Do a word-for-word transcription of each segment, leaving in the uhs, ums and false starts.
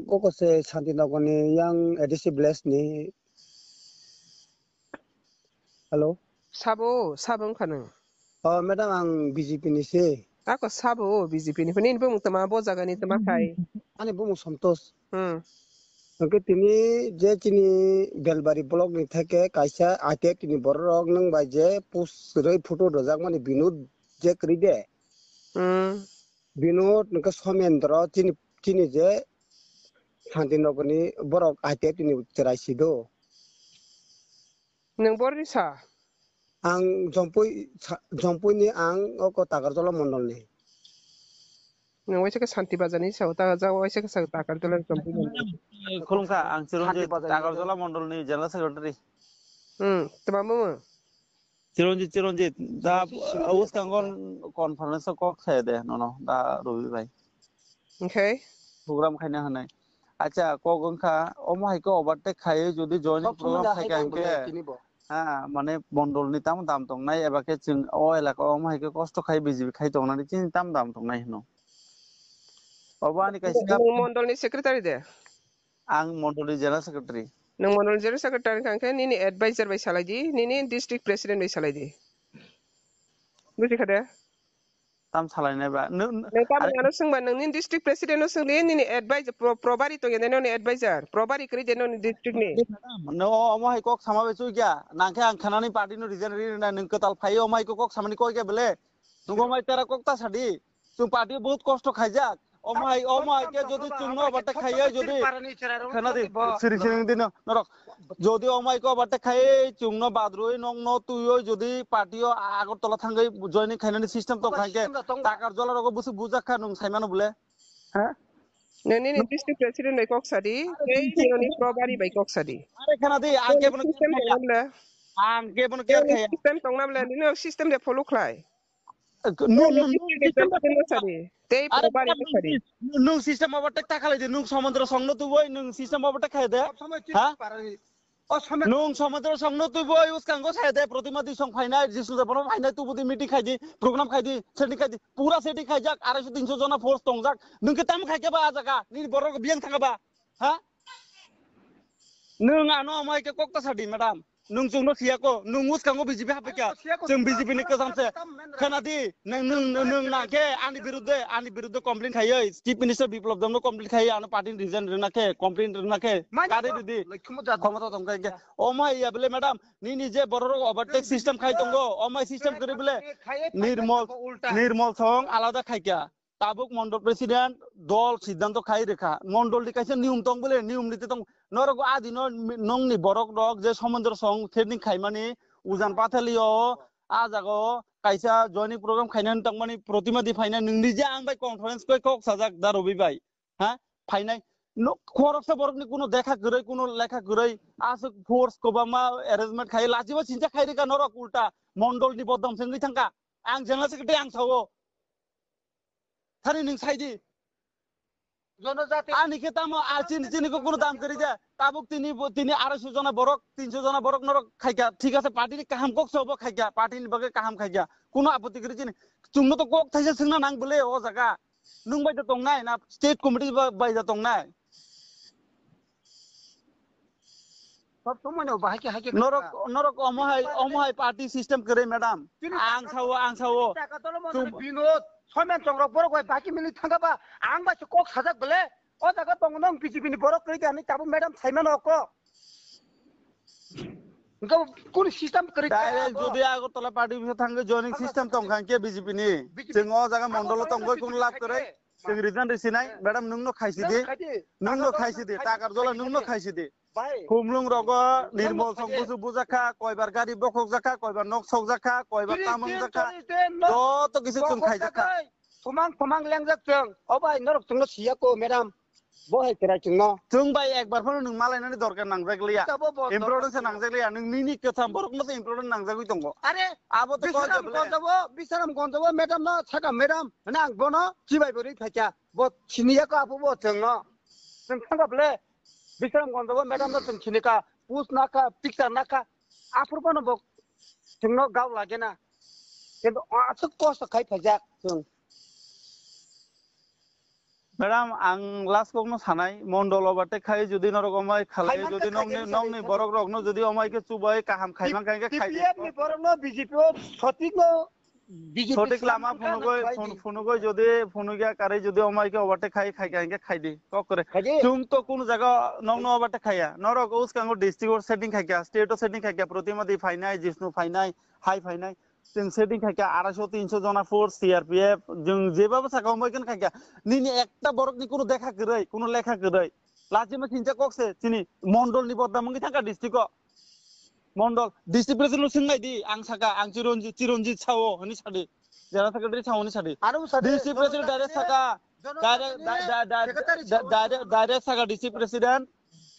Oko se Santinagar ni yang A D C village ni. Hello. Sabo, sabo wngkha nwng? Oh, madam, ang B J P ni se. Ako sabo, oh, B J P ni. Nini bumung tama, bo jaga ni tama khai. Ani bumung Santosh. Hmm. Hwnkhe tini je chini Belbari block ni theke kaisa I T F ni borok rok nwng bai je post rwi photo rwjakmani Binod je kwrwi de. Hmm. Binod hwnkhe Somendro chini, chini je Santinagar ni borok I T F ni chwrai si do. Nwng bor ni sa? Ang Jompui sa, Jompui ni ang oko Takarjala mondol ni. Nwng waisa khe Santi Bazar ni sa, ta, ja waisa khe sa Takarjala Jompui mondol. Khulumkha, ang Chiranjit, Santi Bazar ni Takarjala mondol ni General Secretary. Hmm, tama mung? Chiranjit, Chiranjit, da, Chiranjit. Uskango conference o kok saya de, nono, da Robi bai. Okay. Program khaina hanai. Acha, kok wngkha, omo hai khe overtake khai, jodi joining program khai kha hwnkhe, ha, mane mondol ni tamo dam tongnai, eba khe chwng o elaka o omo hai khe kosto khai B J P khai tongnani chini tamo dam tongnai hino. Obo ani kaisa. Nwng mondol ni secretary de? Ang mondol ni general secretary. Nwng mondol ni general secretary wngkha hwnkhe nini advisor bai salai di, nini district president bai salai di. Buji kha de? Tam salainai ba. Nwng, nwng, nwng tam are ano swngba, nwng nini district president no swngdi, nini advisor, pro-, probari tongya de noni advisor, probari kwrwi de noni district ni. No, omo hai kok sama bai chukya. Nangkhe ang khanani party no resign ri na nwng kwtal phai omo hai kok samani koi khe bele. Nwng omo hai tera kok ta sadi. Chwng party o bahut kosto khaijak. Omo hai, omo hai khe jodi chwngno overtake khaiya jodi. Khana di, siri siri dino norok. Jodi omo hai khe overtake khai chwngno badrwi nokno twiwi jodi party o Agartala thangwi joining khainani system tong kha hwnkhe Takarjala rogo bwswk bujak kha nwng saimano bole. Ha? Nini district president bai kok sadi, tei nini probari bai kok sadi. Are khana di, ang kebono system tongna bole. Ang kebono care khaya. System tongna bole, nini system de follow khlai. Nwng, nwng, nwng system overtake ta khalai de, nwng Somendro songno tuboi, nwng system overtake khai de. Ha? Nwng Somendro songno tuboi, uskango sai de, Protima di song phainai, Jisnu de bono phainai, tubu di meeting khai di, program khai di, setting khai di, pura setting khaijak, arai so tin so jona force tongjak. Nwng khe tamo khai khe ba a jaga, nini borok biyang thanga ba. Ha? Nwng ano amai khe kok ta sadi, madam. Nwng chwngno siya ko, nwng uskango B J P hapai kha. Chwng B J P ni kwcham se. Khana di, nwng, nwng, nwng, nwng na khe ani birudde, ani birudde complain khaiwi, Chief Minister Biplab Debno complain khaiwi, ano party ni resign rwna khe, complain rwna khe, kari rwdi. Khomota tong kha khe. Omo hai ya bole, madam, nini je borok rok overtake system khai tongo, omo hai system kwrwi bole. Nirmol, Nirmol song alada khai kha. Tabuk mondol president dol siddhanto khai rwkha. Mondol ni kaisa niyom tong bole, niyom niti tong. Norok adi no nongni borok rok je Somendro song training khaimani ujan pathalio a jaga o kaisa joining program khainani tongmani Protima di phaina nwng nije ang bai conference koi kok sajak da Robi bai. Ha? Phainai. No, khoroksa borok ni kuno dekha kwrwi, kuno lekha kwrwi. Aswk force kwbangma arrangement khai, lachibo chincha khai rwkha norok ulta. Mondol ni bodom se wngwi thangkha. Ang general secretary ang sao. Thani nwng sai di. Ani khe tamo a chini, chini ko kuno dam kwrwi de. Tabuk tini bo, tini arai so jona borok, tin so jona borok norok khaikha. Thik ase, party ni kaham kok se obo khaikha, party ni bagwi kaham khaikha. Kuno apotti kwrwi chini. Chwngno to kok thaisa swngna nang bole o jaga. Nwng bai da tongnai na state committee ba-, bai da tongnai? Sob somoi no bahai khe hai khe Norok, kha. Norok omo hai, omo hai party system kwrwi, madam. Chini ang taka sao, ang sao. Taka dolo mo Chum- Binod, Somen Chongrok borok bai baki mili thangka ba, ang bai se kok sajak bole. O jaga tongo nong B J P ni borok kwrwi kha hinwi tabuk madam saimano kok. Engkau kunu system kwrwi kha Direct abo. Jodi Agartala party bisa thangwi joining system tong kha hwnkhe B J P ni. B J P. Chwng o jaga mondolo tongwi kunu lab kwrwi. Chwng resign rwsinai, madam, nwngno khaisidi. Nwngno khaisidi, Takarjala nwngno khaisidi. Khumlung rogo Nirmol song busu bujakha, koibar gari bokhokjakha, koibar nok sokjakha, koibar tamung jakha. Joto kisu chwng khaijakha. Thumang thumang lengjak chwng. O bai, norok chwngno siyako, madam. Bo hai kwrai chwngno. Chwng bai ekbar phano nwng malainani dorkar nangjak liya. Importance nangjak liya. Nwng nini kwtham borokno se importance nangjagwi tongo. Are, abo to koi Bisaram Gonjabo, Bisaram Gonjabo, madam no, saka madam, hwnwi ang bono chibai bo rwi phaikha. Bo siniya ko apo bo chwngno. Chwng thangkha bole. Bisramganj o madam no chwng sini kha, post nakha, picture nakha. Aphuru bono bo chwngno gao lage na. Kintu aswk kosto khai phaijak chwng. Madam, ang last kokno sanai, mondol overtake khai jodi norok omai khalai, Khaimani jodi khe nongni, khaikhe nongni sanai. Borok rokno jodi omai khe chubai kaham khaimang khe khai di. T P F ni borokno B J P o sotik no, B J P sotik lama phunugoi, phunugoi jodi phunugya kare jodi omai khe overtake khai khai khai khai di. Kok kore. Khai di. Chwng to kunu jaga nongno overtake khaiya. Norok uskango district o setting khaikya, state o setting khaikya, Protimadi phainai, Jishnu phainai, hai phainai. Chwng setting khaikha, arai so tin so jona force, C R P F, chwng jebabo saka, omo khe khaikha. Nini ekta borok ni kuno dekha kwrwi, kuno lekha kwrwi. Lachima sincha kok se, chini mondol ni bodnam wngwi thangkha district o. Mondol, district president no swngnai di, ang saka, ang Chironjit, Chironjit sao, hwnwi sadi. General secretary sao, hwnwi sadi. Aro sadi, District president direct saka, direct, da-, da-, da-, da-, secretary da-, sao. Direct, direct saka district president.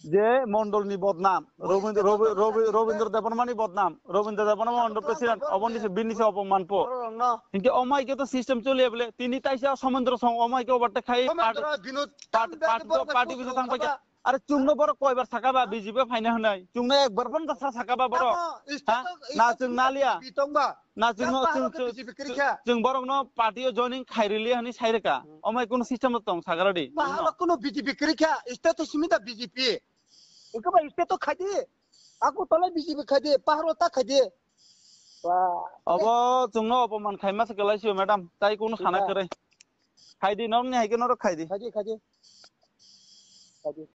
Je mondol ni bodnam, Robindra, Robi-, Robi-, Robindra Debbarma ni bodnam, Robindra Debbarma mondol president, oboni se bini se opoman po. Borok rok no. Hinke omai ke to system choli bole, tini taisa Somendra Song omai ke overtake khai, Somendra, party, Binod, party, tam party, party, party bisa tang paikha. Are chwngno borok koibar saka ba B J P phaina hwnai, chwngno ekbar phan sa saka ba borok. Tamo, Ha? State of, Na chwng naliya. Bitong ba. Na chwngno, Tam chwng, pahalo ke chwng, B J P kwrwi kha. Chwng borokno party o joining khairili hwnwi sairwkha. Hmm. Omai kunu system tong sagaradi. Pahalo kunu B J P kwrwi kha, state o simi da B J P. Wngkhe ba state o khaidi. Ako tole B J P khaidi, pahalo ta khaidi. Ba. Obo chwngno opoman khaima se kwlaisio, madam. Tai kunu sana Ba. Kwrwi. Khaidi, norokni hai khe norok khaidi. Khaidi, khaidi. Khaidi.